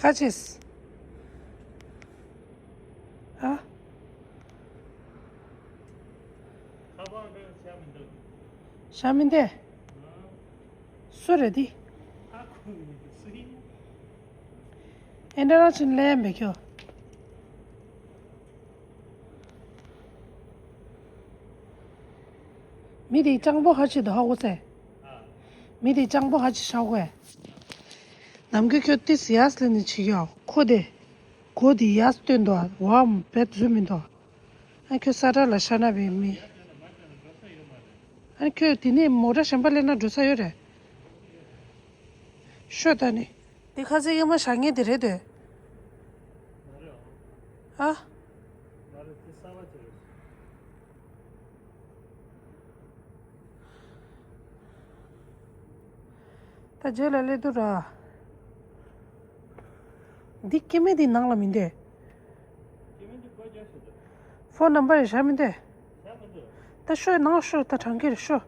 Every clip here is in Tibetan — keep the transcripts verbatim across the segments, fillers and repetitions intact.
ཁ་ཆེས། ཨ། ཤ་མི་འདི། སུ་རེད་འདི། ཨེ་འདྲ་རང་ཕྱིན་ལས་མེད་ཁྱོད། མི་དེ་སྤྱང་པོ་ཧ་ཆེ་དོ་ཧ་གོ་ཚེ། མི་དེ་སྤྱང་པོ་ཧ་ཆེ་ཤ་གོ་ཨེ། ནམ་རྒྱུན་ཁྱོད་ཏིས་ཡས་ལེ་ནི་ཆི་ཡོ་ཁོ་དེ། གོ་དེ་ཡས་སྟོན་དོ་བ་བེད་བཟོ་མི་དོ། ཨ་ཁྱོད་ས་ཁྲ་ལ་ཤ་ན་བའི་མི། ཨ་ཁྱོད་དེ་ནས་མོ་ཊ་གཞན་པ་ལེན་ན་འགྲོ་ས་ཡོད་རེད། ཤོད་ད་ནི། འདི་ཁ་ཟས་གཡེར་མ་བཞག་མཁན་དེ་རེད་དོ། ཨ། ད་རྗེས་ལ་སླེབས་དུས་ར། འདི་སྐྱེ་དམན་འདི་ནང་ལ་མི་འདུག་ཕོན་ནམ་བར་བཞག་མི་འདུག་ད་ཤོད་ནང་ཤོད་ད་གྲང་གི་རེད་ཤོད།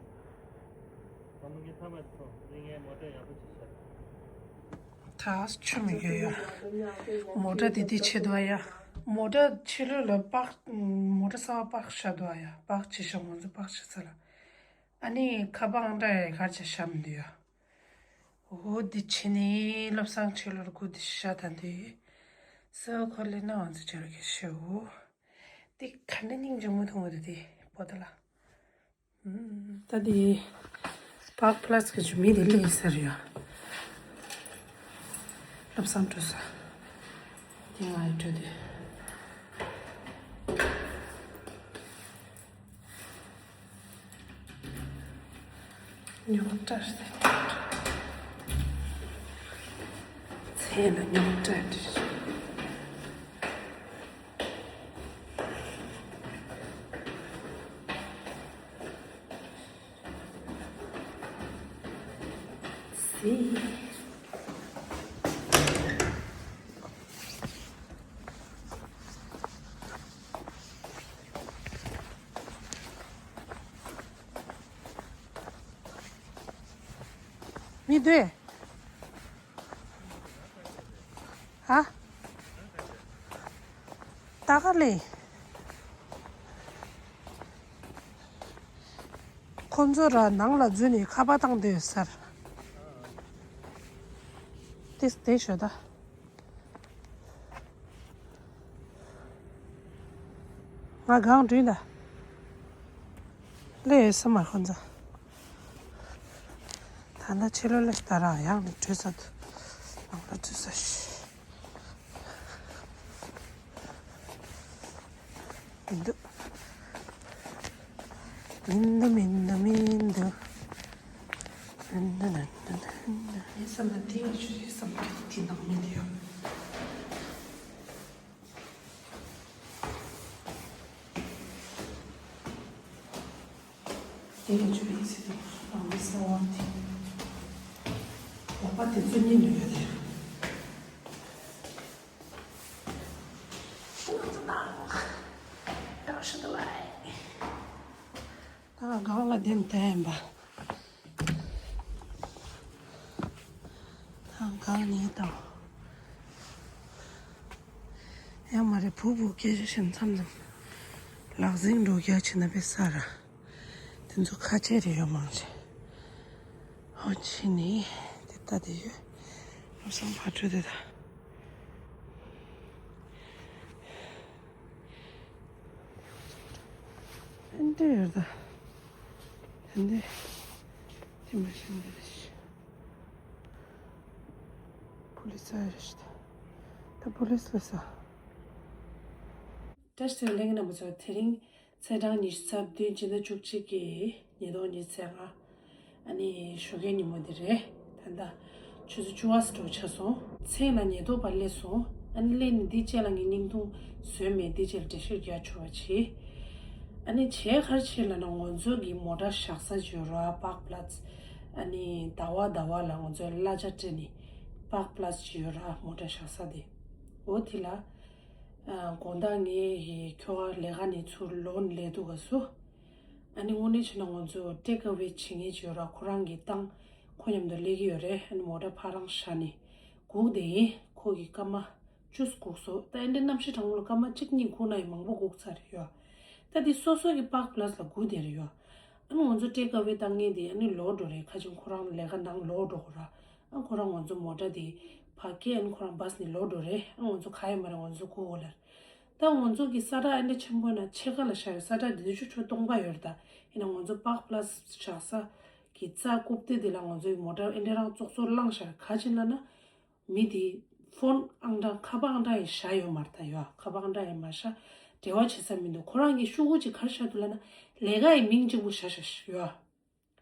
ད་ཆུ་མི་དགོས་ཡ། མོ་ཊ་དེ་དེ་ཆེ་དོ་ཡ། མོ་ཊ་ཆེ་ལོས་ལ་པག་མོ་ཊ་གསར་པ་པག་ཤ་དོ་ཡ། པག་ཆེ་ཤ་ང་ཚོ་པག་ཤ་ཚ་ལ། ཨ་ནི་ཁ་པག་འདྲ་ཡ་གར་ཆ་ཤ་མི་འདུག་ཡ། འོ་འདི་ཕྱི་ནས་བློ་བཟང་ཆོས་ལོར་སྒུག་འདི་ཤ་དང་འདི། སོ་ཁོ་ལེ་ན་ང་ཚོ་ཆོས་ལོར་གི་ཤེའོ། འདི་ག་འདྲ་སྙིང་རྗེ་མོ་མཐོང་གི་འདུག་འདི་པོ་ཏ་ལ། ད་འདི་པག་པ་ལ་སི་གི་ཆུ་མི་འདི་ལེ་ས་རེད་ཡ། བློ་བཟང་འགྲོ་ས། འདི་ང་ཡི་འགྲོ་འདི། ཉོག་དྲ་རེད། ཚེ་ལ་ཉོག་དྲ་རེད། སི། མི་འདུག་ཨ། ཧ། ད་ག་ལེ། ཁོ་ཚོ་ར་ནང་ལ་འཛུལ་ནས་ཁ་པར་བཏང་བསྡད་ཡོད་ས་རེད། ཏིས་དེ་ཤོད་ད། ང་སྒང་དྲུད་ད། ལས་ཡོད་ས་མ་ཁོ་ཚོ། ད་ལྟ་ཕྱི་ལོགས་ལས་ད་ར་ཡང་ནས་དྲུད་ས་འདུག་ནང་ལ་འཛུལ་ས་ཞིག་མི་འདུག་མི་འདུག་མི་འདུག་མི་འདུག་མི་འདུག་མི་འདུག་ངའི་བསམ་ན་དེ་ཡང་ཆུ་ཚོད་བསམ་གྱི་དེ་ནང་མི་འདུག་ཡ། དེ་ཡང་ཆུ་ཡིན་ཟེར་དུས་རང་གི་སེམས་དབང་དེ། ལག་པ་དེ་ཚོ་གཉིས་ལུས་ཡོད་དེ། ད་སྒང་ལ་བསྡད་ཐལ་ཡིན་པ། ད་སྒང་ནས་ད། ཡང་མ་རེད་བུ་བུ་སྐད་ཆ་བཤད་མཚམས་མཚམས། ལག་ཟིང་འགྲོ་རྒྱག་བྱེད་ན་དཔེ་ས་ར། དེ་ཚོ་ཁ་ཆེ་རེད་ཡོད་མང་ཆེ། ཧོ་ཕྱི་ནས་དེ་ལྟ་དེ་ཡོད། བློ་བཟང་ཕར་འགྲོ་དེ་ད། ཨེ་འདྲ་ཡོད་ད། ཨེ་འདྲ། དེ་མ་ཤེས་འདི་རེད། པུ་ལིས་ཨ་རེ་ཤི་ད། ད་པུ་ལིས་ལ་ས། བཀྲ་ཤིས་བདེ་ལེགས་རྣམ་པ་ཚོ། དེ་རིང་ཚེས་གྲངས་ཉི་ཤུ་རྩ་བདུན་སྤྱི་ཟླ་བཅུ་གཅིག་གི་ཉིས་སྟོང་ཉི་ཤུ་རྩ་ལྔ། ཨ་ནི་ཞོགས་ཀའི་ཉིན་མོ་འདི་རེད། ད་ལྟ་ཆུ་ཚོད་བཅུ་པ་ཙམ་འགྲོ་ཆགས་སོང་། མཚན་ལ་ཉལ་དུ་བར་སླེབས་སོང་། ཨ་ནི་སླེབས་ནས་འདི་བཅས་ལ་ངས་བརྙན་ཐུང་བཟོས་མེད། འདི་བཅས་ལ་འགྲེལ་བཤད་རྒྱག་ཆོག་པ་བྱེད། ཨ་ནི་བྱས་ག་རེ་བྱས་ལབ་ན་ང་ཚོ་གི་མོ་ཊ་བཞག་ས་ཅིག་ཡོད་ར། པག་པ་ལ་སི། ཨ་ནི་ཟླ་བ་ཟླ་བ་ལ་ང་ཚོ་གླ་ཆ་སྤྲད་ནས་པག་པ་ལ་སི་ཅིག་ཡོད་ར། མོ་ཊ་བཞག་ས་དེ། འོ་དེ་ལ། ཨ། དགོང་དག་ངས་ཁྱོ་ག་ལས་ཀ་ནས་ཚུར་ལོག་ནས་སླེབས་དུས་སྐབས་སུ། ཨ་ནི་དངོས་གནས་བྱས་ན་ང་ཚོ་ཊེག་ཨ་ཝེ་བྱེད་མཁན་ཅིག་ཡོད་ར། ཁོ་རང་གིས་བཏང་། ཁོ་མཉམ་དུ་སླེབས་ཀྱི་ཡོད་རེད། ཨ་ནི་མོ་ཊ་ཕར་རང་བཞག་ནས་སྒུག་བསྡད་ཡིན། ཁོ་གི་སྐར་མ་བཅུ་སྒུག་སོང་། ད་ཨེ་འདྲ་གནམ་གཤིས་གྲང་མོ་ལ་སྐར་མ་གཅིག་གཉིས་སྒུག་ན་ཡང་མང་པོ་སྒུག་ཚར་ཡོད། ད་འདི་སོ་སོ་གི་པཱག་པ་ལ་སི་ལ་སྒུག་བསྡད་རེད་ཡོད། ཨ་ནི་ང་ཚོ་ཊེག་ཨ་ཝེ་བཏང་མཁན་དེ་ཨ་ནི་ལོག་འགྲོ་རེད། ཁ་ཆེམས་ཁོ་རང་ལས་ཀ་ནང་ལོག་འགྲོ་དགོས་ར། ཨ་ཁོ་རང་ང་ཚོ་མོ་ཊ་དེ་ཕར་སྐྱེལ། ཨ་ནི་ཁོ་རང་བཱ་སི་ནས་ལོག་འགྲོ་རེད། ཨ་ང་ཚོ་ག་ཡོད་མ་རེད། ང་ཚོ་སྒུག་འོ་ལར། ད་ང་ཚོ་གི་ས་ཁྲ་ཨེ་འདྲ་ཆེན་པོ་ན་ཕྱེད་ཀ་ལ་བཞག་ཡོད། ས་ཁྲ་འདི་དུས་ཆུ་ཆུ་སྟོང་པ་ཡོད་རེད། ད་ཡིན་ན་ང་ཚོ་པཱག་པ་ལ་སི་བཞག་ས་གི་རྩ་རྐུབ་སྟེགས་འདི་ལ་ང་ཚོའི་མོ་ཊ་ཨེ་འདྲ་རང་ཙོག་ཙོག་བླངས་བཞག་ག་ཅི་ལབ་ན། མི་དེ་ཕོན་ཨང་གྲངས་ཁ་པར་ཨང་གྲངས་ཡང་བཞག་ཡོད་མ་རེད། ད་ཡོད་ཁ་པར་ཨང་གྲངས་ཡང་མ་བཞག་འབྲེལ་བ་བྱེད་ས་མི་འདུག་ཁོ་རང་གིས་ཤོག་གུ་ཅིག་ག་རེ་བཞག་འདུག་ལབ་ན། ལས་ཀ་ཡི་མིང་གཅིག་པུ་བཞག་བཞག་ཡོད།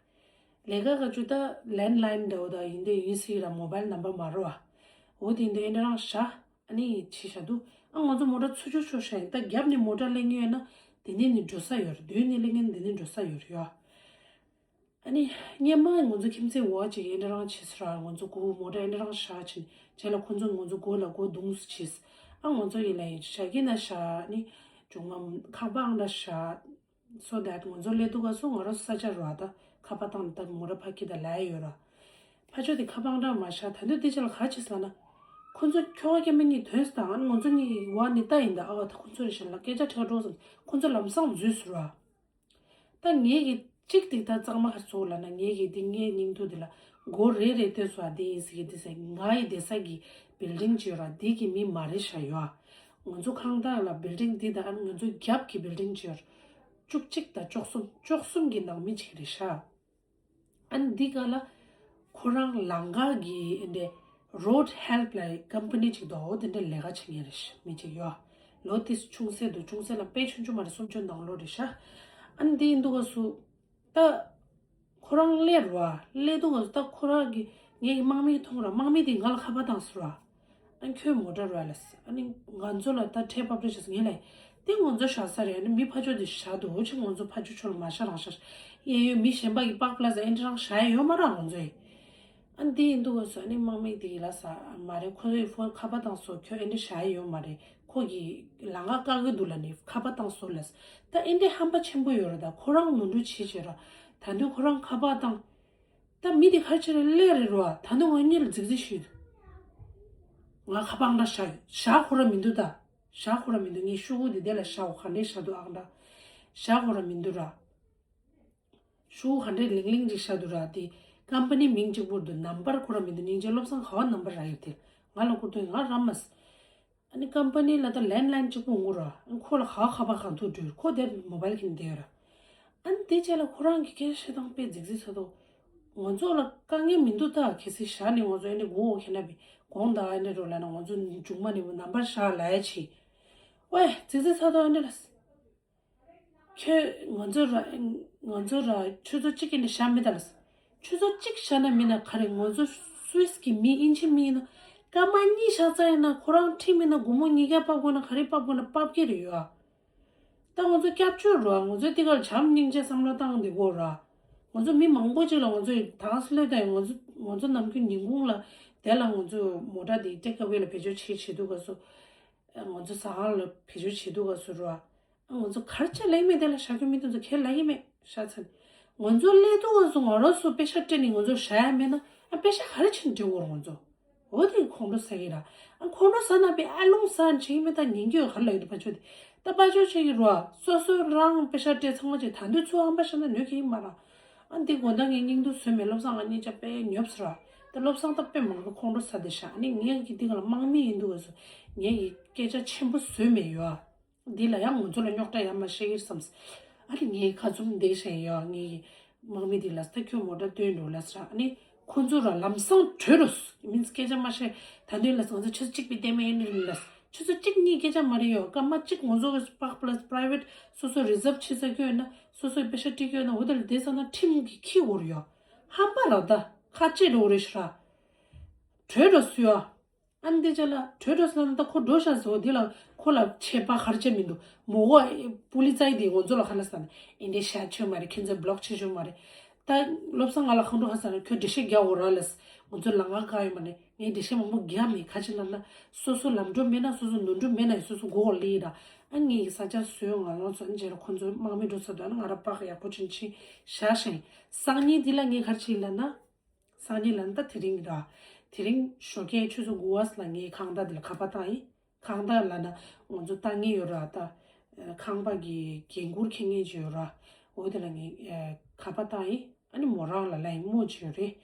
ལས་ཀ་ག་ཅུ་ད་ལེན་ལའིན་འདྲ་བོ་ད་ཡིན་དེ་ཡིན་སྲིད་ར། མོ་བལ་ནམ་བར་མ་རོ་ཨ། འོ་དེ་ཡིན་དེ་ཨེ་འདྲ་རང་བཞག་ཨ་ནི་ཅི་བཞག་འདུག་ཨ་ང་ཚོ་མོ་ཊ་ཚུར་ཆུ་ཆུ་བཞག་ཡིན། ད་རྒྱབ་ནས་མོ་ཊ་སླེབས་མཁན་ཡོད་ན་དེ་ནས་ནི་འགྲོ་ས་ཡོད་རེད། མདུན་ནས་སླེབས་མཁན་དེ་ནས་འགྲོ་ས་ཡོད་རེད་ཡོད། ཨ་ནི་སྔོན་མ་ང་ཚོ་ཁྱིམ་མཚེས་འོག་ཅིག་ཨེ་འདྲ་རང་བྱས་སོང་ར། ང་ཚོ་སྒུག་མོ་ཊ་ཨེ་འདྲ་རང་བཞག་ཕྱིན། རྗེས་ལ་ཁོ་ཚོ་ང་ཚོ་སྒུག་ལ་སྒུག་རྡུང་སུ་བྱས། ཨ་ང་ཚོ་ཡིན་ལ་ཡིན་བཞག་གི་ན་བཞག་ཨ་ནི་ཇུང་མ་ཁ་པར་ཨང་གྲངས་བཞག so that ང་ཚོ་སླེབས་དུས་སྐབས་སུ་ང་རང་ས་ཆ་ར་ད་ཁ་པར་བཏང་ནས་ད་མོ་ཊ་ཕར་འཁྱེར་ད་ལབ་ཡ་ཡོད་ར། ཕར་ཕྱོགས་དེ་ཁ་པར་ཨང་གྲངས་མ་བཞག་ད་དུང་དེ་རྗེས་ལ་ག་བྱས་ལབ་ན། ཁོ་ཚོ་ཁྱོ་ག་སྐྱེ་དམན་གཉིས་ཐོན་སོང་། ད་ཨ་ནི་ང་ཚོ་གཉིས་འོག་ནས་ལྟ་ཡིན། ད་ཨ་བ་ད་ཁོ་ཚོ་རེད་ཤག་ལ་སྐད་ཆ་དྲི་ག་འགྲོ་སོང་། ཁོ་ཚོ་ལམ་སང་འཛུལ་སོང་ར། ད་ངེད་ཀྱི་གཅིག་དེ་ད་གཙང་མ་ཧར་ཚོ་ལ་ན་ངེད་ཀྱི་དེ་ངའི་སྙིང་ཐུ་དེ་ལ་སྒོ་རེ་རེ་བཏོན་སོང་། ཨ་དེ་ཡིན་ཟེར་གི་དེ་ཟེར། ང་ཡི་བསྡད་ས་གི་བིལ་ཌིང་ཅིག་ཡོད་ར། དེ་གི་མི་མ་རེད་ཤག་ཡོད། ང་ཚོ་ཁང་བདག་ལ་བིལ་ཌིང་འདི་དང་ང་ཚོ་རྒྱབ་ཀྱི་བིལ་ཌིང་ཅིག་ཡོད། བཅུ་གཅིག་དང་བཅུ་གསུམ། བཅུ་གསུམ་གི་ནང་མི་གཅིག་རེད་ཤག་ཨ་ནི་འདི་ག་ལ་ཁོ་རང་ལམ་ཁ་གི་ཨེ་འདྲ་རོཌ་ཧེལ་པ་ལབ་ཀམ་པ་ནི་ཅིག་འདུག་འོ་དེ་འདྲ་ལས་ཀ་བྱེད་མཁན་རེད་ཤག་མི་ཅིག་ཡོད། ལོ་དེ་ཆུང་ས་འདུག་ཆུང་ས་ལ་དཔེ་ཆུང་ཆུང་མ་རེད། སུམ་ཅུ་ནང་ལོགས་རེད་ཤག་ཨ་ནི་འདི་ཡིན་དུས་སྐབས་སུ་ད་ཁོ་རང་སླེབས་ར། སླེབས་དུས་སྐབས་སུ་ད་ཁོ་རང་གི་ངེད་ཀྱི་དམག་མིས་མཐོང་ར། དམག་མི་དེ་ང་ལ་ཁ་པར་བཏང་སོང་ར། ཨ་ཁྱོད་མོ་ཊ་ར་ལས། ཨ་ནི་ང་ཚོ་ལ་ད་ཁྲལ་ཕབ་སྤྲོད་བྱས་སོང་། ངས་ལབ་དེ་ང་ཚོ་བཞག་ས་རེད། ཨ་ནི་མི་ཕར་ཕྱོགས་དེ་བཞག་འདུག་འོ་ཅི་ང་ཚོ་ཕར་ཕྱོགས་ཕྱོགས་ལ་མ་བཞག་རང་བཞག་གཡས་གཡོན་མི་གཞན་པ་གི་པཱག་པ་ལ་ཟ་ཨེ་འདྲ་རང་བཞག་ཡ་ཡོད་མ་རེད་ང་ཚོས། ཨ་ནི་དེ་ཡིན་དུས་སྐབས་སུ་ཨ་ནི་དམག་མི་དེ་གིས་ལབ་ས་མ་རེད། ཁོ་ཚོས་ཕོན་ཁ་པར་བཏང་སོང་། ཁྱོད་ཨེ་འདྲ་བཞག་ཡ་ཡོད་མ་རེད། ཁོ་གིས་ལམ་ཁ་བཀག་གི་འདུག་ལབ་ནས་ཁ་པར་བཏང་སོང་ལབ། ད་ཨེ་འདྲ་ཧམ་པ་ཆེན་པོ་ཡོད་རེད། ད་ཁོ་རང་ནོར་འཁྲུལ་བྱས་བྱས་ར། ད་དུང་ཁོ་རང་ཁ་པར་བཏང་། ད་མི་དེ་ག་རེ་བྱས་རེད། སླེབས་རེད་རོ། ད་དུང་ང་གཉིས་ལ་རྫིག་རྫིག་ཞུས་འདུག་ང་ཁ་པར་ཨང་གྲངས་བཞག་བཞག་ཁོ་ར་མི་འདུག་ད་བཞག་ཁོ་ར་མི་འདུག་ངས་ཤོག་གུ་དེ་དེ་ལ་བཞག་འོ་ག་འདྲས་བཞག་འདུག་ཨང་གྲངས་བཞག་ཁོ་ར་མི་འདུག་ར། ཤོག་གུ་ག་འདྲས་ལིང་ལིང་ཅིག་བཞག་འདུག་ར། དེ་ཀམ་པ་ནི་མིང་གཅིག་པོ་འདུག་ནམ་བར་ཁོ་ར་མི་འདུག་སྙིང་རྗེ། བློ་བཟང་ག་བ་ནམ་བར་རག་ཡོད་དེ་ང་ལ་བསྐུར་དོན་ང་ར་མ་ཟ། ཨ་ནི་ཀམ་པ་ནི་ལ་ད་ལེན་ལའིན་གཅིག་པོ་འོང་གི་ར། ཨ་ནི་ཁོ་ལ་ག་བ་ཁ་པར་གང་ཐུག་འགྲོ། ཁོ་དེར་མོ་བལ་ཁྱེར་ནས་བསྡད་ཡོད་ར། ཨ་ནི་དེ་རྗེས་ལ་ཁོ་རང་གི་སྐད་ཆ་བཤད་སྟངས་དཔེ་རྫིག་རྫིག་ཚ་དོ། ང་ཚོ་ལ་དཀའ་ངལ་མི་འདུག་ད་གལ་སྲིད་བཞག་ནས་ང་ཚོ་ཨ་ནི་སྒུག་འོ་ཁྱེར་ན་བི་དགོང་དག་ཨ་ནི་འགྲོ་ལབ་ན་ང་ཚོ་མཇུག་མ་ནས་ནམ་བར་བཞག་ལབ་ཡ་ཆེ། ཝེ་རྫིག་རྫིག་ཚ་དོ་ཨ་ནི་ལ། ཁྱོད་ང་ཚོ་ར་ང་ཚོ་ར་ཆུ་ཚོད་གཅིག་གི་ནས་བཞག་མེད་ད་ལ། ཆུ་ཚོད་གཅིག་བཞག་ན་མིན་ན་ག་རེ། ང་ཚོ་སུད་སི་གི་མི་ཨིན་ཇི་མི་ཡིན་ན་སྐར་མ་གཉིས་བཞག་ཙང་ཡིན་ན་ཁོ་རང་ཁྲིད་མིན་ན་སྒོར་མོ་ཉིས་བརྒྱ་ཕབ་དགོས་ན་ག་རེ་ཕབ་དགོས་ན་ཕབ་ཀྱི་རེད་ཡོད་ཨ། ད་ང་ཚོ་སྐྱབས་བཅོལ་རོ་ཨ། ང་ཚོ་དེ་གར་བྱམས་སྙིང་རྗེ་བསམ་བློ་བཏང་བསྡད་དགོས་ར། ང་ཚོ་མི་མང་པོ་ཅིག་ལ་ང་ཚོ་ད་ག་སེ་ལོས་ད་ཡིན་ང་ཚོ་ང་ཚོ་ནམ་རྒྱུན་ཉིན་གུང་ལ་དེ་ལ་ང་ཚོ་མོ་ཊ་དེ་ཊེག་ཨ་ཝེ་ལ་བེད་སྤྱོད་བྱེད་བྱེད་དུས་སྐབས་སུ། ང་ཚོ་ཟ་ཁང་ལ་བེད་སྤྱོད་བྱེད་དུས་སྐབས་སུ་རོ་ཨ། ང་ཚོ་ག་རེ་བྱས་ལེགས་མེད་དེ་ལ་བཞག་རྒྱུ་མི་འདུག་ཚོ་ཁས་ལེན་གྱི་མེད་ཤ་ཚ་ནི། ང་ཚོ་སླེབས་དུས་སྐབས་སུ་ང་རང་ཚོ་པེ་ཤ་སྤྲད་ནས་ང་ཚོ་བཞག་ཡ་མེད་ན་ཨ་པེ་ཤ་ག་རེ་བྱས་ནས་སྤྲད་དགོས་རེད་ང་ཚོ། འོ་དེ་ཁོང་ཁྲོ་ཟ་གི་ར། ཨ་ཁོང་ཁྲོ་ཟ་ན་པའི་ཨ་རླུང་ཟ་བྱེད་ཀྱི་མེད་ད་ཉན་གྱི་ཡོད་ག་རེ་ལབ་ཡོད་དུ་ཕ་ཆོས་དེ། ད་ཕ་ཆོས་བྱེད་ཀྱི་རོ་ཨ། སོ་སོ་རང་པེ་ཤ་སྤྲད་ཚང་མ་བྱེད་ད་འདོད་ཚུལ་ཨམ་པ་བཤད་ན་ཉན་གྱི་ཡིན་མ་ར། ཨ་འདི་དགོང་དག་ངས་སྙིང་སྡུག་བཟོས་མེད། བློ་བཟང་ང་གཉིས་ཆ་དཔེ་ཉོབ་སོང་ར། ད་བློ་བཟང་ད་དཔེ་མང་པོ་ཁོང་ཁྲོ་ཟ་བསྡད་ཤག་ཨ་ནི་ངས་ཀྱི་འདི་ག་ལ་དམག་མི་ཡིན་འདུག་ག་སོ། ངས་ཀྱི་སྐད་ཆ་ཆེན་པོ་བཟོས་མེད་ཡོད་ཨ། འདི་ལ་ཡང་ང་ཚོ་ལ་རྙོག་དྲ་ཡང་མ་བཤད་ཀྱི་བསམས། ཨ་ནི་ངས་ཁ་བཙུམ་བསྡད་ཤག་ཡོད་ཨ། ངས་ཀྱི་དམག་མི་འདི་ལ་ད་ཁྱོད་མོ་ཊ་སྟོན་འགྲོ་ལབ་ཟེར་ཨ་ནི། ཁོ་ཚོ་ར་ལམ་སང་བྲོས་རོ། མིན་སྐད་ཆ་མ་བཤད་ད་འདོད་ལ་ང་ཚོ་ཆུ་ཚོད་གཅིག་པའི་ལྟད་མོ་ཡིན་རེད་ལ། ཆུ་ཚོད་གཅིག་གཉིས་སྐད་ཆ་མ་རེད་ཡོད། སྐར་མ་གཅིག་ང་ཚོ་གི་པཱག་པ་ལ་སི་པ་རའི་ཝེཊ་སོ་སོ་རི་ཛབ་བྱེད་ས་སྐྱོད་ན་སོ་སོའི་པེ་ཤ་སྤྲད་སྐྱོད་ན་འོ་དེ་ལ་བསྡད་ས་ན་ཁྲིམས་ཀྱི་ཁྱི་འོར་ཡོད། ཧམ་པ་ར་ད་ཁ་ལྕེ་འགྲོ་རེད་ཤི་ར། བྲོས་རོ་སུ་ཡོད། ཨ་ནི་དེ་ཅག་ལ་བྲོས་འགྲོ་ཟེར་ན་ད་ཁོ་འགྲོ་ཤག་ཟེར་འོ་དེ་ལ་ཁོ་ལ་ཆད་པ་ག་རེ་བྱས་མི་འདུག་མོ་གོ་པུ་ལི་ཙའི་དེ་ང་ཚོ་ལ་ཧ་ལ་ས་ནས་ཨེ་འདྲས་བཤད་ཆོད་མ་རེད། ཁྱོད་ཚོ་བྷི་ལོག་བྱེད་ཆོད་མ་རེད། ད་བློ་བཟང་ང་ལ་ཁོང་ཁྲོ་ཧ་ས་ན་ཁྱོད་འགྲེལ་བཤད་རྒྱག་འོ་ར་ལས་ང་ཚོ་ལ་ང་ག་ཡོད་མ་རེད། ངས་འགྲེལ་བཤད་མང་པོ་རྒྱག་མེད། ཁ་ཅིག་ལ་ན་སོ་སོ་ལམ་འགྲོ་མེད་ན་སོ་སོ་ནོར་འགྲོ་མེད་ན་ཡང་སོ་སོ་མགོ་བོ་ལི་ར། ཨ་ངས་ས་ཆ་བཟོས་ང་ལོ་ཚོ་ཨ་ནི་རྗེས་ལ་ཁོང་ཚོ་དམག་མི་འགྲོ་ཚར་དུས་ཨ་ནི་ང་ར་པགས་ཡག་པོ་ཅིག་ཕྱིན་བཞག་ཤིང་སང་ཉིན་དེ་ལ་ངས་ག་རེ་བྱས་ལབ་ན། སང་ཉིན་ལ་ད་དེ་རིང་ར། དེ་རིང་ཞོགས་ཀས་ཆུ་ཚོད་དགུ་པ་ལ་ངས་ཁང་བདག་དེ་ལ་ཁ་པར་བཏང་ཡིན། ཁང་བདག་ལབ་ན་ང་ཚོ་ལྟ་མཁན་ཡོད་ར། ད་ཁང་པ་གི་འགན་འཁུར་འཁྱེར་མཁན་ཅིག་ཡོད་ར། འོ་དེ་ལ་ངས་ཁ་པར་བཏང་ཡིན། ཨ་ནི་མོ་རང་ལ་ལབ་ཡིན། མོ་ཅིག་ཡོད་རེད།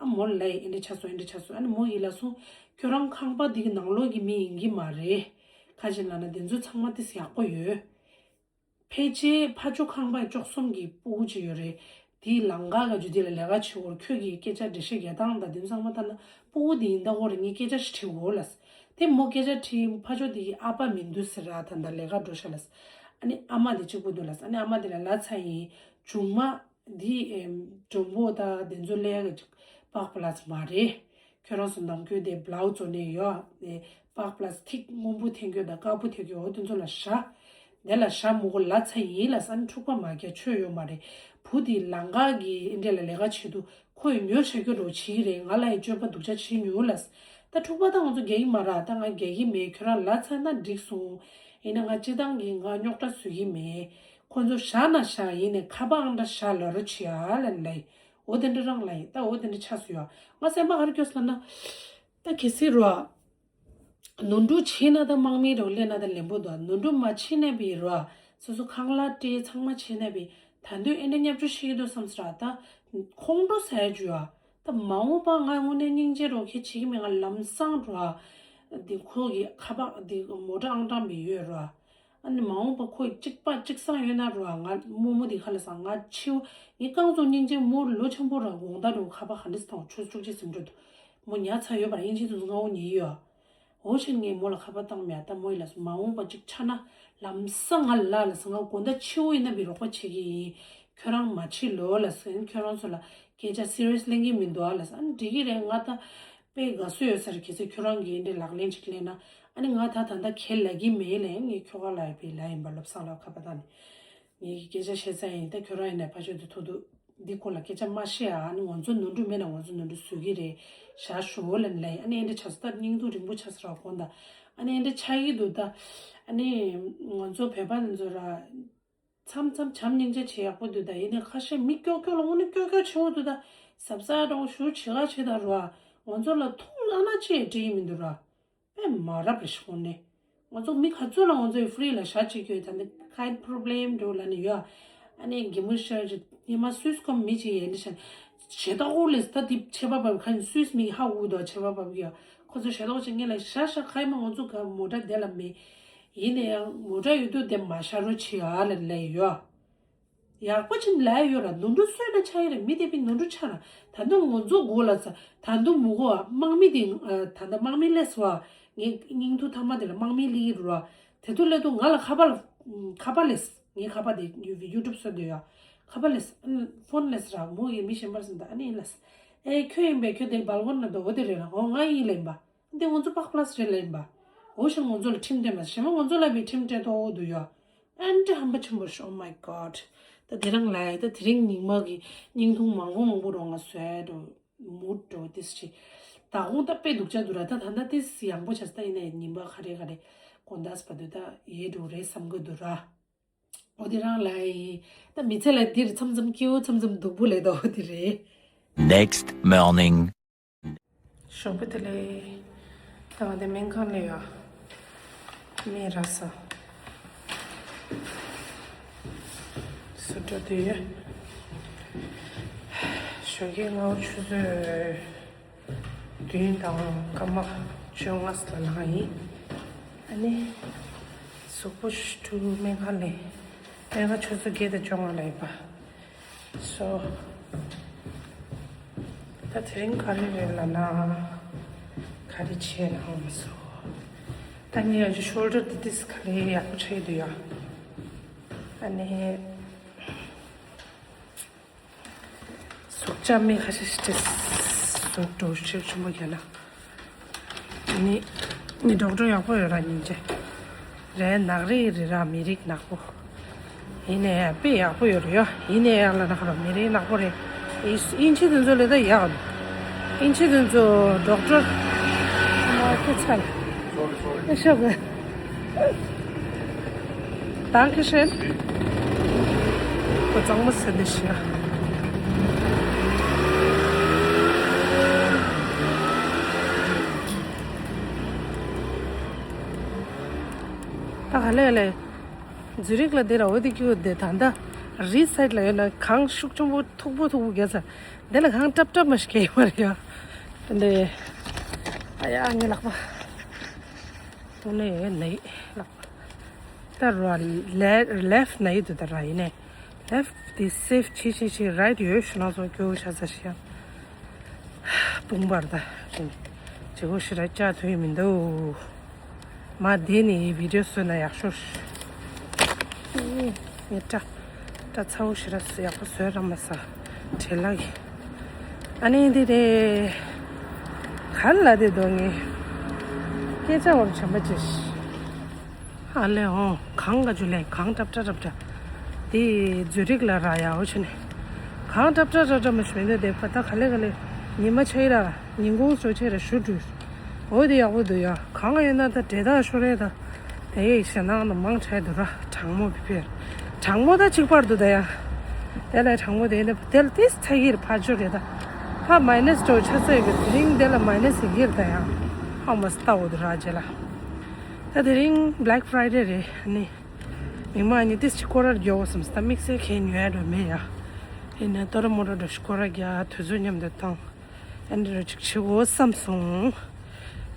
ཨ་མོ་ལ་ལབ་ཡིན། ཨེ་འདྲ་ཆགས་སོང་། ཨེ་འདྲ་ཆགས་སོང་། ཨ་ནི་མོ་ཡིས་ལབ་སོང་། ཁྱོད་རང་ཁང་པ་འདི་གི་ནང་ལོགས་ཀྱི་མི་ཡིན་གྱི་མ་རེད། ཁ་ཅིག་ལབ་ན་འདི་ཚོ་ཚང་མ་ཏིས་ཡག་པོ་ཡོད། ཕལ་ཆེར་ཕ་ཇོ་ཁང་པ་བཅུ་གསུམ་གྱི་སྤུ་གུ་ཅིག་ཡོད་རེད། དེའི་ལམ་ཁ་ག་ཇུ་དེ་ལ་ལས་ཀ་བྱེད་འོར། ཁྱོད་ཀྱིས་སྐད་ཆ་འགྲེལ་བཤད་རྒྱག་སྟངས་དང་དེ་ཚང་མ་ལྟ་ན་སྤུ་གུ་དེ་ཡིན་ད་གོ་རེད། ངས་སྐད་ཆ་ཞིག་དྲིས་འོ་ལབ། དེ་མོ་སྐད་ཆ་དྲིས། ཕ་ཇོ་དེ་གི་ཨ་ཕ་མི་འདུག་ཟེར་ར། ད་ལྟ་ལས་ཀ་འགྲོ་ཤག་ལབ། ཨ་ནི་ཨ་མ་དེ་གཅིག་པུ་འདུག་ལབ། ཨ་ནི་ཨ་མ་དེ་ལ་ལབ་ཚར་ཡིན། ཇུང་མ་འདི་ཨེམ་ཇོན་པོ་དང་དེ་ཚོ་ལས་ཀ་ཅིག་པགས་པ་ལ་མ་རེད། ཁྱོད་རང་ཚོ་ནམ་རྒྱུན་དེ་བླའུ་ཛོ་ནས་ཡོད་ནས་པགས་པ་ལ་ཐིག་སྔོན་པོ་འཐེན་རྒྱུ་དང་དཀར་པོ་འཐེན་རྒྱུ་འོ་དེ་ཚོ་ལ་བཞག་དེ་ལ་བཞག་མོ་གོ་ལབ་ཚར་ཡིན་ལབ། ཨ་ནི་འཁྲུག་པ་མ་རྒྱག་ཆོད་ཡོད་མ་རེད། བུ་དེ་ལམ་ཁ་གི་ཨེ་འདྲ་ལ་ལས་ཀ་བྱེད་དུས་ཁོ་ཡི་ཉོ་བྱ་རྒྱུ་འགྲོ་བྱེད་ཀྱི་རེད། ང་ལ་ཡི་སྤྱོད་པ་སྡུག་ཅག་བྱེད་ཉོ་ལབ། ད་འཁྲུག་པ་ད་ང་ཚོ་རྒྱག་གི་མ་རེད། ད་ང་རྒྱག་གི་མེད། ཁྱོད་རང་ལབ་ཚར་ན་འགྲིག་སོང་། ཡིན་ན་ང་སྤྱི་བཏང་གི་ང་རྙོག་དྲ་བཟོ་གི་མེད། ཁོ་ཚོ་བཞག་ན་བཞག་ཡིན་ནས་ཁ་པར་ཨང་འདྲ་བཞག་ལབ་རོགས་བྱེད་ཨ་ལབ་ལབ་ཡིན། འོ་དེ་འདྲ་རང་ལབ་ཡིན། ད་འོ་དེ་འདྲ་ཆགས་སོང་ཡ། ང་སེམས་པ་ག་རེ་སྐྱོ་སོང་ལབ་ན། ད་གལ་སྲིད་རོ། ནོར་འཁྲུལ་བྱས་ན་ད་དམག་མི་རོ་སླེབས་ན་ད་ལེན་པོ་འདུག་ནོར་འཁྲུལ་མ་བྱས་ན་བི་རོ། སོ་སོ་ཁང་གླ་སྤྲད་ཚང་མ་བྱས་ན་བི། ད་དུང་ཨེ་འདྲ་བརྙས་བཅོས་བྱེད་ཀྱི་འདུག་བསམ་སོང་ར། ད་ཁོང་ཁྲོ་ཟ་ཡ་བྱུང་ཡ། ད་མ་འོངས་པ་ང་དངོས་གནས་སྙིང་རྗེ་རོ་ཁྱེད་བྱེད་ཀྱི་མེད། ང་ལམ་སང་རོ། འདི་ཁོ་གི་ཁ་པར་འདི་མོ་ཊ་ཨང་གྲངས་མི་ཡོད་རོ། ཨ་ནི་མ་འོངས་པ་ཁོ་གཅིག་པ་གཅིག་སང་ཡོད་ན་རོ། ང་རྨོ་མོ་འདི་ཁ་ལ་སང་ང་འཆི་བོ་ངའི་རྐང་བཙུགས་སྙིང་རྗེ། མོ་ལོ་ཆེན་པོ་ར་དགོང་དག་རོ་ཁ་པར་ག་འདྲ་སེ་བཏང་ཆུ་བཅུག་ཅེས་ཟིན་འགྲོ་འདུག་མོ་ཉར་ཚར་ཡོད་པ་ར། དབྱིན་ཇི་དུ་སྔ་བོ་ཉལ་ཡོད། འོ་ཕྱིར་ངས་མོ་ལ་ཁ་པར་བཏང་མེད། ད་མོ་ཡིས་ལབ་སོང་། མ་འོངས་པ་གཅིག་ཆགས་ན་ལམ་སང་ང་ལ་ལབ་སོང་། ང་དགོང་དག་འཆི་བོ་ཡིན་ན་བི་རོགས་པ་བྱེད་ཀྱི་ཡིན། ཁྱོད་རང་མ་འཆི་ལོ་ལབ་སོང་། ཁྱོད་རང་ཚོ་ལ་སྐད་ཆ་སི་རི་ཡས་ལེན་གྱི་མི་འདུག་ཨ་ལབ་སོང་། ཨ་ནི་འགྲིག་གི་རེད། ང་ད་དཔེ་དགའ་བསུ་ཡོད་ས་རེད། གལ་སྲིད་ཁྱོད་རང་གིས་འདི་ལག་ལེན་ཅིག་ལེན་ན། ཨ་ནི་ང་ད་ད་ལྟ་ཁས་ལེན་གྱི་མེད་ལབ། ངས་ཁྱོ་ག་ལ་ཡི་བི་ལབ་ཡིན་པ། བློ་བཟང་ལ་ཁ་པར་བཏང་ནས་ངས་ཀྱི་སྐད་ཆ་བཤད་ས་ཡིན། ད་ཁྱོད་རང་ཡིན་ན་ཕ་ཆོས་དེ་ཐུག་དུས་འདི་སྐོར་ལ་སྐད་ཆ་མ་བཤད་ཨ། ཨ་ནི་ང་ཚོ་ནོར་འཁྲུལ་མེད་ན་ང་ཚོ་ནོར་འཁྲུལ་བཟོ་གི་རེད། བཞག་ཞུ་ལབ་ལབ་ཡིན། ཨ་ནི་ཨེ་འདྲ་ཆགས་སོང་། ད་སྙིང་སྡུག་རིང་པོ་ཆགས་སོང་ར་དགོང་དག་ཨ་ནི་ཨེ་འདྲ་ཆགས་ཀྱི་འདུག་ད་ཨ་ནི་ང་ཚོ་བོད་པ་ཚོ་ར། མཚམས་མཚམས་བྱམས་སྙིང་རྗེ་བྱེད་ཡག་པོ་འདུག་ད་ཡིན་ནའི་ཁ་ཤས་མི་ཀྱོག་ཀྱོག་ལ་དངོས་གནས་ཀྱོག་ཀྱོག་ཆེ་བོ་འདུག་ད་གཟབ་གཟབ་འདྲ་བོ་ཞུ་བྱེད་ག་བྱེད་ད་རོ། ཨ་ང་ཚོ་ལ་ཐུག་ན་ན་ཅི་ཡང་འགྲིག་གི་མི་འདུག་ར། དཔེ་མ་རབས་རེད་ཤོང་ནས། ང་ཚོ་མི་ག་ཚོད་ལ་ང་ཚོ་ཡི་ཧྥི་རི་ལ་ཞག་གཅིག་ཡོད། ད་འདི་ཁའི་པོ་རོབ་ལེམ་འདྲ་བོ་ལ་ནི་ཡོད། ཨ་ནི་གི་མུ་ཤར་གྱི་ཉི་མ་སུད་སི་ཁོ་མི་གཅིག་ཡིན་འདི་ཤ་ཞེ་ད་ཨོ་ལེས། ད་འདི་ཆེ་བ་བབ་ཁ་ནི་སུད་སི་མི་ཧ་འུ་དོ་ཆེ་བ་བབ་ཡོད། ཁོ་ཚོ་ཞེ་ད་ཨོ་ཅིག་ངེད་ལ་ཤ་ཤ་ཁའི་མ་ང་ཚོ་ག་མོ་ཊ་དེ་ལ་མེད། ཡིན་ན་ཡང་མོ་ཊ་ཡོད་དུས་དེ་མ་ཤར་རོ་ཆི་ཨ་ལ་ལས་ཡོད། ཡག་པོ་ཅིག་ལས་ཡོད་ར། ནོར་འཁྲུལ་སོས་ན་ཆ་ཡི་རེད། མི་དེ་པི་ནོར་འཁྲུལ་ཆ་ར། ད་དུང་ང་ཚོ་མགོ་ལ་ཚ། ད་དུང་མུ་གོ་དམག་མི་དེ་ད་ལྟ་དམག་མི་སླེབས་སོ་ཨ། ངའི་སྙིང་ཐུག་ཐ་མ་དེ་ལ་དམག་མི་སླེབས་ཀྱི་རུ་ར། དེ་དུས་སླེབས་དུས་ང་ལ་ཁ་པར་ཁ་པར་སླེབས། ངའི་ཁ་པར་དེ་ཡུ་ཡུ་ཊུབ་བཟོ་འདོད་ཡ། ཁ་པར་སླེབས། ཕོན་སླེབས་ར། མོ་ཡི་མི་གཞན་པར་སེམས་ད་ཨ་ནི་ཡིན་ལ། ཨེ་ཁྱོད་ཡིན་པས། ཁྱོད་དེ་སྦལ་ཀོན་ན་འདུག་འོ་དེ་རེད་ལ། འོ་ང་ཡིན་ལ་ཡིན་པ། འདི་ང་ཚོ་པག་པ་ལ་སི་རེད་ལ་ཡིན་པ། འོ་ཞེས་ང་ཚོ་ལ་ཁྲིམས་སྤྲད་མ་ཞེས་མ་ང་ཚོ་ལ་བའི་ཁྲིམས་སྤྲད་ཏོ་འདུག་ཡ། ཨ་འདྲ་ཧམ་པ་ཆེན་པོ་ཞོ། Oh my God། ད་དེ་རིང་ལ་ཡ་ད་དེ་རིང་ཉིན་མ་གི་བརྙན་ཐུང་མང་པོ་མང་པོ་རོ་ང་བཟོས་འགྲོ་མུ་འགྲོ་ཏིས་ཆེ། ད་དགོང་ད་དཔེ་སྡུག་ཅག་འདུག་ར། ད་ད་ད་ཏིས་ཡང་པོ་ཆགས་ད་ཡིན་ན་ཉིན་མ་ག་རེ་ག་རེ་དགོང་དག་བར་དུ་ད་ཡེ་འགྲོ་རེད་བསམ་གི་འདུག་ར། འོ་དེ་རང་ལ་ཡི་ད་མི་ཚེ་ལ་འདིར་མཚམས་མཚམས་སྐྱིད་པོ་མཚམས་མཚམས་སྡུག་པོ་ལས་ད་འོ་དེ་རེད། Next morning. ཞོགས་པ་དེ་ལས་ད་ང་དེ་སྨན་ཁང་ལ་ཡོད། སྨན་རག་ས་སུ་འགྲོ་དུས་ཡོད། ཞོགས་ཀའི་སྔ་པོ་ཆུ་ཚོད་བདུན་དང་སྐར་མ་བཅོ་ལྔ་ལ་ལངས་ཡིན། ཨ་ནི་གཟུགས་པོ་ཞུ་སྨན་ཁང་ལ་སྨན་ཁང་ཆུ་ཚོད་བརྒྱད་དང་བཅོ་ལྔ་ལ་ཡིན་པ། སོ། ད་དེ་རིང་ག་རེ་རེད་ལབ་ན། ག་རེ་བྱས་ན་ཧང་སོ། ད་ངས་ཡང་ཅིག་ཤོལ་ཌར་དེ་ཏིས་ག་རེ་ཡག་པོ་ཆགས་ཀྱི་འདུག་ཡ། ཨ་ནི། གཟུགས་ཅག་མི་ཁ་ཤས་ཤིག་ཏིས་གཟུགས་འགྲོ་ཤེས་ཆུང་མོ་རྒྱག་ན། ནི་ནི་ཌོག་ཊར་ཡག་པོ་ཡོད་ར་སྙིང་རྗེ། རེད་ནག་རིགས་རེད་ར་མི་རིགས་ནག་པོ། ཡིན་ནའི་དཔེ་ཡག་པོ་ཡོད་རེད་ཡ། ཡིན་ནའི་ཡག་ལ་ནག་ར་མི་རིགས་ནག་པོ་རེད། དབྱིན་ཇི་དེ་ཚོ་ལས་ད་ཡག་རེད། དབྱིན་ཇི་དེ་ཚོ་ཌོག་ཊར་མ་ཁུ་ཚ་ལ་ཨེ་ཤོག་གི། Dankeschön. ཁོ་གཙང་མ་ཟེར་ནས་ཤི་ཡ། ད་ག་ལེ་ལེ། ཛུ་རིག་ལ་དེ་ར་འོ་དེ་ཀྱི་འོ་དེ་ད་ད་རི་སའིད་ལ་ཡོད་ན་གངས་ཤུགས་ཆེན་པོ་མཐུག་པོ་མཐུག་པོ་རྒྱག་ས། དེ་ལ་གངས་ཀྲབ་ཀྲབ་མ་ཞིག་གས་ཡོད་མ་རེད་ཡ། དེ་འདྲ། ཨ་ཡ་ངའི་ལག་པ། དེ་ནས་ནི་ལག་པ། ད་ར་ལེ་ལེཕ་ནི་དུ་ད་ར་ཡིན་ནས། ལེཕ་དེ་སེབ་ཆེ་ཆེ་ཆེ་རའིད་ཡོད་ཤི་ན་སོང་སྐྱོ་ཤ་ཚ་ཤི་ཡ། དཔུང་པར་ད་རིང་། བྱེད་སྒོ་ཞེ་དྲག་བཅའ་ཐུབ་ཡི་མི་འདུག་མ་དེ་ནི་བི་ཌིའོ་བཟོས་ན་ཡག་ཤོས། ངས་སྐྲ་སྐྲ་ཚ་བོ་ཞེ་དྲག་ཡག་པོ་བཟོས་ར་མ་ས། བྲེལ་ལག་གི། ཨ་ནི་འདི་རེད། ག་ལ་དེ་དོ་ངས། སྐད་ཆ་བར་བྱམས་པ་ཅེས། ཨ་ལེ་ཧོ། གངས་ཀ་ཇུ་ལེ་གངས་ཀྲབ་ཀྲབ་ཀྲབ་ཀྲབ། དེ་ཛུ་རིག་ལ་ར་ཡ་འོ་ཆེ་ནས། གངས་ཀྲབ་ཀྲབ་ཀྲབ་ཀྲབ་མ་ཞུ་མི་འདོད་དེ་ཕ་ད་ག་ལེ་ག་ལེ། ཉི་མ་ཆེ་ར། ཉིན་གུང་ཞོ་ཆེ་ར་ཞུ་འགྲུལ། འོ་དེ་ཡག་པོ་འདུག་ཡ། གངས་ཡོད་ན་ད་འདྲེ་དག་ཤོར་རེད་ད། དེ་ཡི་ཞེ་ནང་ན་མང་ཆེ་འདུག་ར་གྲང་མོ་བི་ཕེར། གྲང་མོ་ད་གཅིག་པར་འདུག་ད་ཡ། དེ་ལ་གྲང་མོ་དེ་ནི་དེ་ལ་ཏིས་ཚ་གིར་ཕ་ཇོ་རེད་ད། ཕ་མའི་ནས་ཅོ་ཆ་ཚ་ཡོད་གི་དེ་རིང་དེ་ལ་མའི་ནས་ཡིར་ད་ཡ། ཧ་མ་སྟ་འོ་འདུག་ར་རྗེ་ལ། ད་དེ་རིང་Black Friday་རེད་ནི། མིག་མ་ནི་ཏིས་ཅི་སྐོར་ར་རྒྱོ་བསམ་སྟ་དམིགས་བསལ་ཁེ་ཉོ་ཡ་འགྲོ་མེད་ཡ། ཡིན་ན་ཏོ་ར་མོ་ར་འགྲོ་སྐོར་ར་རྒྱ་དུས་ཚོད་མཉམ་དུ་བཏང་། ཨ་འདྲ་ཅིག་བྱེད་དགོས་བསམ་སོང་།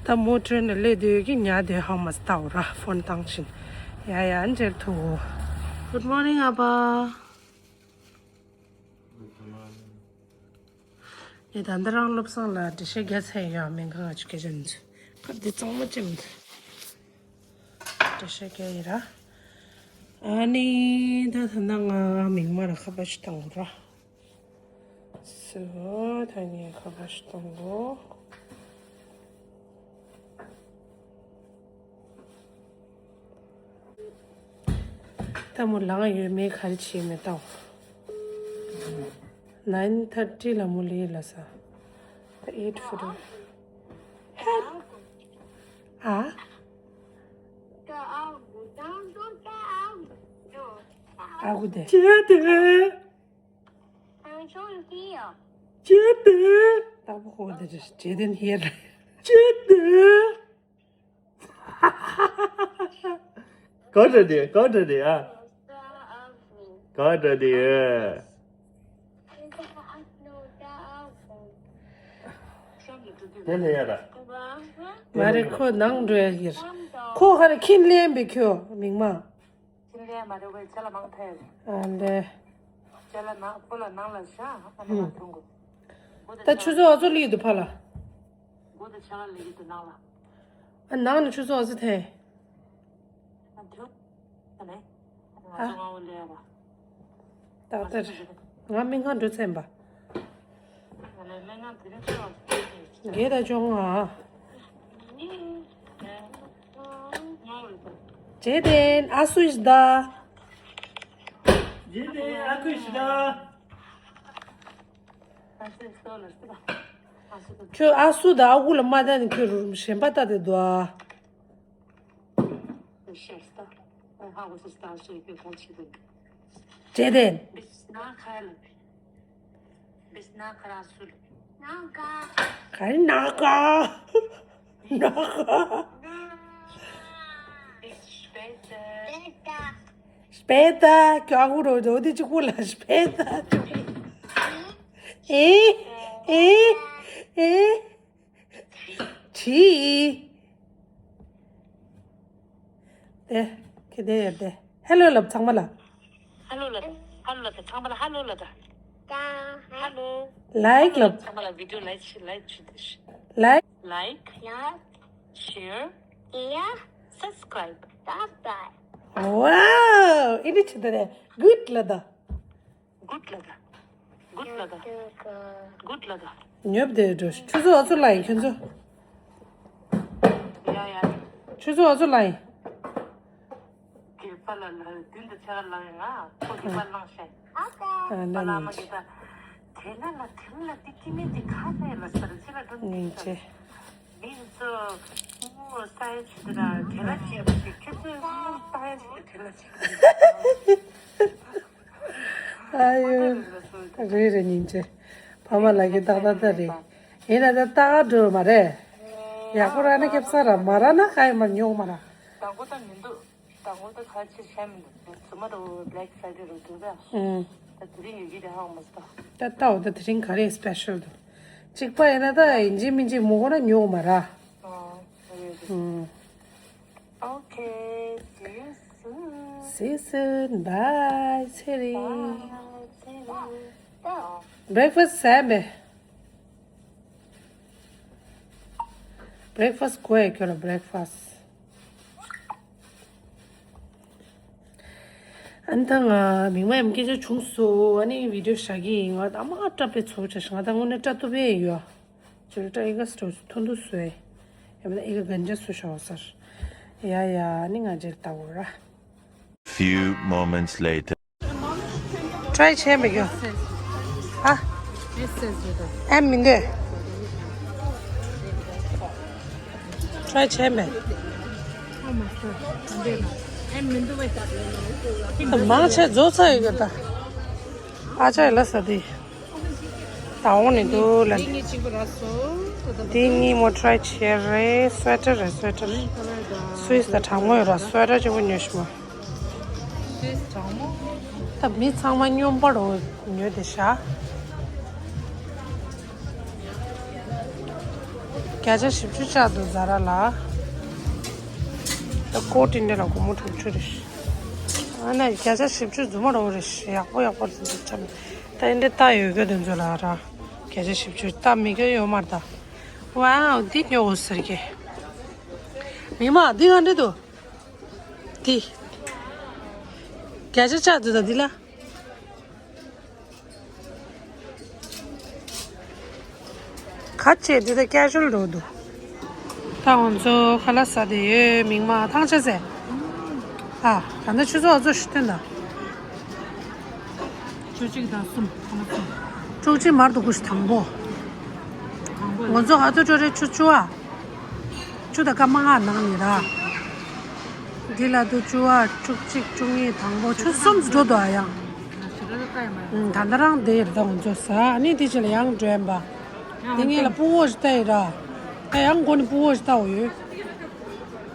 ད་མོ་ཊ་ནས་སླེབས་དུས་ཀྱི་ཉལ་དུས་ཧ་མ་སྟ་འོ་ར་ཕོན་བཏང་བཞིན། ཡ་ཡ་འཇལ་ཐུབ་འོ། Good morning ཨ་ཕ། ངས་ད་ལྟ་རང་བློ་བཟང་ལ་འགྲེལ་བཤད་རྒྱག་ཚར་ཡོད། མིང་གང་ང་ཅིག་སྐད་ཆ་མི་འདུག་ཁ་འདི་གཙང་མ་ཅིག་མི་འདུག་འགྲེལ་བཤད་རྒྱག་ཡིན་ར། ཨ་ནི་ད་ད་ལྟ་ང་མིང་མ་ར་ཁ་པར་ཞིག་བཏང་དགོས་ར། སོ་ད་ངས་ཁ་པར་ཞིག་བཏང་དགོས། ད་མོ་ལངས་ཡོད་མེད་ག་རེ་བྱེད་མེད་ད། Nine thirty་ལ་མོ་ལས་ལ་ས། ད་eight forty། ཨ། ཨ་ཁུ་དེ། ཅེ་དེ། ཅེ་དེ། ད་བུ་ཧོ་དེ་ཅེ་དེ་ཧེ་ར། ཅེ་དེ། ག་འདྲ་དེ་ག་འདྲ་དེ་ཨ། ག་འདྲ་དེ། དེ་ལས་ཡ་ར། མ་རེད་ཁོ་ནང་འགྲོ་ཡ་ཡིར། ཁོ་ཧ་ར་ཁྱིམ་ལེན་པའི་ཁྱོད་མིག་མ། ཁྱིམ་ལས་མ་རེད་བས་ཅ་ལ་མང་ཐལ། ཨ་ལེ། ཅ་ལ་ནང་ཁོ་ལ་ནང་ལ་བཞག་ཨ་ནི་ང་ཐོང་གོ། ད་ཆུ་ཚོད་ཨ་ཚོ་ལི་དུ་ཕ་ལ། མགོ་དང་ཆ་ལ་ལི་དུ་ནང་ལ། ཨ་ནང་ལ་ཆུ་ཚོད་ཨ་ཚོ་ཐལ། ང་ཐོང་ཨ་ནི། ང་ཨ་ཚོ་ང་འོ་ལས་ཡ་བ། ཏག་ཏག་ང་སྨན་ཁང་འགྲོ་ཚན་པ། བརྒྱད་དང་བཅོ་ལྔ། ཇེ་ཏེན་ཨ་སུ་ཞི་ད། ཇེ་ཏེན་ཨ་སུ་ཞི་ད། ཁྱོད་ཨ་སུ་དང་ཨ་ཁུ་ལ་མ་བསྡད་ནས་ཁྱོད་རུ་གཞན་པ་ལྟ་དེ་འདུག་ཨ། ཇེ་ཏེན། ག་རེ་ནག་ག་ནག་ག་སྤེ་ཏ། ཁྱོད་ཨ་ཁུ་རོ་རོ་དེ་གཅིག་པུ་ལ་སྤེ་ཏ་གཅིག་པུ། ཨེ་ཨེ་ཨེ། ཁྲི། དེ། ཁེ་དེ་ཡར་དེ། ཧེ་ལོ་ལབ་ཚང་མ་ལ། ཧེ་ལོ་ལབ། ཧེ་ལོ་ལབ་ཚང་མ་ལ་ཧེ་ལོ་ལབ་ད། ཧེ་ལོ། ལའིག་ལབ། ཚང་མ་ལ་བི་ཌིའོ་ལའིག་ཤི་ལའིག་ཤི་དེ་ཤི། ལའིག། ལའིག། ཤེར། ཡ། སབ་སི་ཀ་རའིབ། ཝའོ། ཨི་འདྲ་ཆི་ད་རེ། གུཌ་ལབ་ད། གུཌ་ལབ་ད། གུཌ་ལབ་ད། གུཌ་ལབ་ད། ཉོབ་དེ་འགྲོ། ཆུ་ཚོད་ཨ་ཚོ་ལ་ཡིན་ཁྱོད་ཚོ། ཡ་ཡ། ཆུ་ཚོད་ཨ་ཚོ་ལ་ཡིན། གི་པ་ལ་ལ་དུན་དུ་ཆ་ལ་ཡ་ང་ཁོ་གི་པ་ལང་ཤེ། ཨ་ན་པ་ལ་མ་གི་ད། དེ་ན་ལ་དེ་ལ་དེ་ཀི་མེ་དེ་ཁ་ནས་ལ་སར་ཅི་ལ་དུན་དུ་ཆ། མི་ཚོ་ངོ་ས་ཡ་ཆུ་དེ་ལ་དེ་ལ་ཅི་ལ་ཅི་ཁྱོད་ཚོ་ངོ་ས་ཡ་ཆུ་དེ་ལ་ཅི། ཨ་ཡོ། རེད་རེད་སྙིང་རྗེ། ཕ་མ་ལ་གི་ཏག་ཏག་ཏག་རེད། ཡིན་ན་ད་ཏག་འགྲོ་མ་རེད། ཡག་པོ་ར་ན་སྐྱབས་ས་ར་མ་ར་ན་ཁ་ཡི་མ་ཉོག་མ་ར། དང་པོ་ད་མི་འདུག་དང་པོ་ད་ག་ཅི་བྱས་མི་འདུག་རྫུན་མ་རུ་Black Friday རུ་འདུག་ག་ཨུམ། ད་དེ་རིང་ཡོད་ཀྱི་རེད་ཧ་གོ་མ་སོང་། ད་ལྟ་འོ་ད་དེ་རིང་ག་རེ་special འདུག་གཅིག་པ་ཡིན་ན་ད་ཡིན་གཅིག་མིན་གཅིག་མ་གོ་ན་ཉོ་མ་ར། ཨོ་ཨུམ། Okay, see you soon. See you soon. Bye. ཚེ་རིང་། Bye. ཚེ་རིང་། Breakfast ཟས་མེད། Breakfast དགོས་ཡ་ཁྱོད་ལ་breakfast། ཨ་ནི་ད་ང་མིག་མ་ཡམ་སྐད་ཆ་བྱུང་སོང་། ཨ་ནི་video བཞག་གི་ཡིན། ང་ད་མ་སྐྲ་དཔེ་ཚོ་ཆ་ཞིག་ང་ད་དངོས་གནས་སྐྲ་གཏུབ་ཡས་ཡོད། ཅོ་རི་ཏྲ་ཨི་ག་སི་ཏོ་སུ་ཐུང་དུ་སུ་ཨེ། ཡ་མ་ད་ཨི་ག་གན་ཇ་སུ་ཤ་བ་སར། ཡ་ཡ་ཨ་ནི་ང་ཇེར་ལྟ་བོ་ར། Few moments later. Try བྱས་མེད་ཀྱོ། ཨ། ཨེ་མི་འདོད། Try བྱས་མེད། མང་ཆེ་རྫོགས་ཚར་ཡོད་ཀྱོ་ད། ཨ་ཅག་ལ་ས་དེ། ད་འོང་ནི་འདུག་ལ། འདི་གཉིས་གཅིག་པ་ར་སོ། འདི་གཉིས་མོ་try བྱས་རེད། sweater རེད་sweater། Swiss ད་གྲང་མོ་ཡོད་ར་sweater གཅིག་པོ་ཉོས་ཤི་མ། Swiss གྲང་མོ། ད་མི་ཚང་མ་སྨྱོན་པ་རོ་ཉོས་དེ་ཤ། བརྒྱ་ཆ་བཞི་བཅུ་ཆགས་འདུག་Zara ལ། ད་ཀོ་ཊི་འདི་ལ་སྒོར་མོ་དྲུག་ཅུ་རེད། ཨ་ནི་བརྒྱ་ཆ་བཞི་བཅུ་རྫུན་མ་རོ་རེད་ཡག་པོ་ཡག་པོ་རེད་འདུག་ཅམ། ད་ཨེ་འདྲ་ལྟ་ཡོད་གི་དེ་ཚོ་ལ་ར། བརྒྱ་ཆ་བཞི་བཅུ་ལྟ་མི་དགོས་ཡོད་མ་རེད་ད། Wow འདི་ཉོ་འོ་ཟེར་གི། མི་མ་འདི་ག་འདྲ་འདུག་འདི། བརྒྱ་ཆ་ཆགས་འདུག་ད་འདི་ལ། ཁ་ཆེ་འདི་ད་casual འགྲོ་འདུག་ད་ང་ཚོ་ཁ་ལག་ཟ་དེ་ཡོད་མིག་མ་ཐང་ཆད་ཟེར། ཨ། ད་ནི་ཆུ་ཚོད་ཨ་ཚོ་ཞུ་སྟོན་ད། བཅུ་གཅིག་དང་གསུམ་ཐང་གསུམ། བཅུ་གཅིག་མར་དུ་ཀུ་ཤི་དང་པོ། དང་པོ་ང་ཚོ་ཨ་ཚོ་འགྲོ་རེ་ཆུ་ཆུ་ཨ། ཆུ་ད་ཀ་མ་ང་ནང་ནི་ར། འདི་ལ་དུ་བཅུ་བ་བཅུ་གཅིག་བཅུ་གཉིས་དང་པོ་ཆུ་གསུམ་འགྲོ་དོ་ཨ་ཡང་། ད་ལྟ་རང་དེ་ཡིར་ད་ང་ཚོ་ཟ་ཨ་ནི་དེ་ཆེ་ལ་ཡང་འགྲོ་ཡན་པ། དེ་ངེད་ལ་སྤུ་བོ་ཞིག་ལྟ་ཡི་ར། ད་ཡང་མགོ་ནི་སྤུ་བོ་ཞིག་ལྟ་འོ་ཡོད།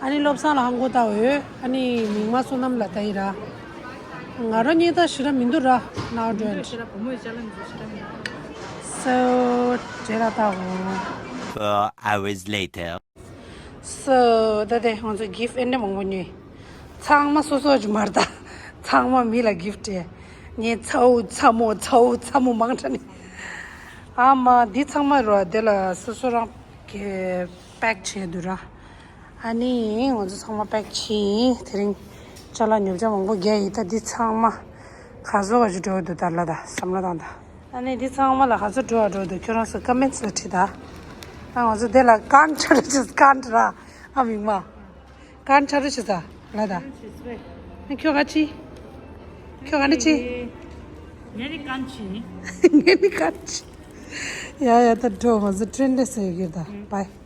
ཨ་ནི་བློ་བཟང་ལ་ཧང་གོ་ལྟ་འོ་ཡོད། ཨ་ནི་མིག་མ་བསོད་ནམས་ལ་ལྟ་ཡི་ར། ང་རང་གཉིས་ད་ཞི་ར་མི་འདུག་ར་ནའོ་ཌོན། སོ་ཇེ་ར་ལྟ་འོ། Four hours later. སོ་ད་དེ་ང་ཚོ་gift ཨེ་འདྲ་མང་པོ་ཉོས། ཚང་མ་སོ་སོ་ཅིག་མར་ད། ཚང་མ་མི་ལ་gift སྤྲད། ངས་ཚ་བོ་ཚ་མོ་ཚ་བོ་ཚ་མོ་མང་དྲགས་ནི། ཨ་མ་འདི་ཚང་མ་རོ་དེ་ལ་སོ་སོ་རང་གི་pack བྱས་འདུག་ར། ཨ་ནི་ང་ཚོ་ཚང་མ་pack བྱས་ཡིན། དེ་རིང་ཅ་ལག་ཉོ་ཆ་མང་པོ་རྒྱག་ཡིན། ད་འདི་ཚང་མ་ག་ཚོད་ག་ཚོད་འགྲོ་འདུག་ད་ལ་ད་བསམ་བློ་བཏང་ད། ཨ་ནི་འདི་ཚང་མ་ལ་ག་ཚོད་འགྲོ་བ་འགྲོ་འདུག་ཁྱོད་རང་ཚོ་comments ལ་བྲིས་ད། ཨ་ང་ཚོ་དེ་ལ་ཀན་ཆ་རུ་ཅིས་ཀན་ར། ཨ་མིག་མ། ཀན་ཆ་རུ་ཅིས་ད་ལ་ད། ཨ་ཁྱོད་ག་ཅི། ཁྱོད་ག་ནི་ཅི། ངས་ནི་ཀན་ཆི། ངས་ནི་ཀན་ཆི། ཡ་ཡ་ད་འགྲོ་ང་ཚོ་train ལས་ཟེར་གྱི་ད། bye།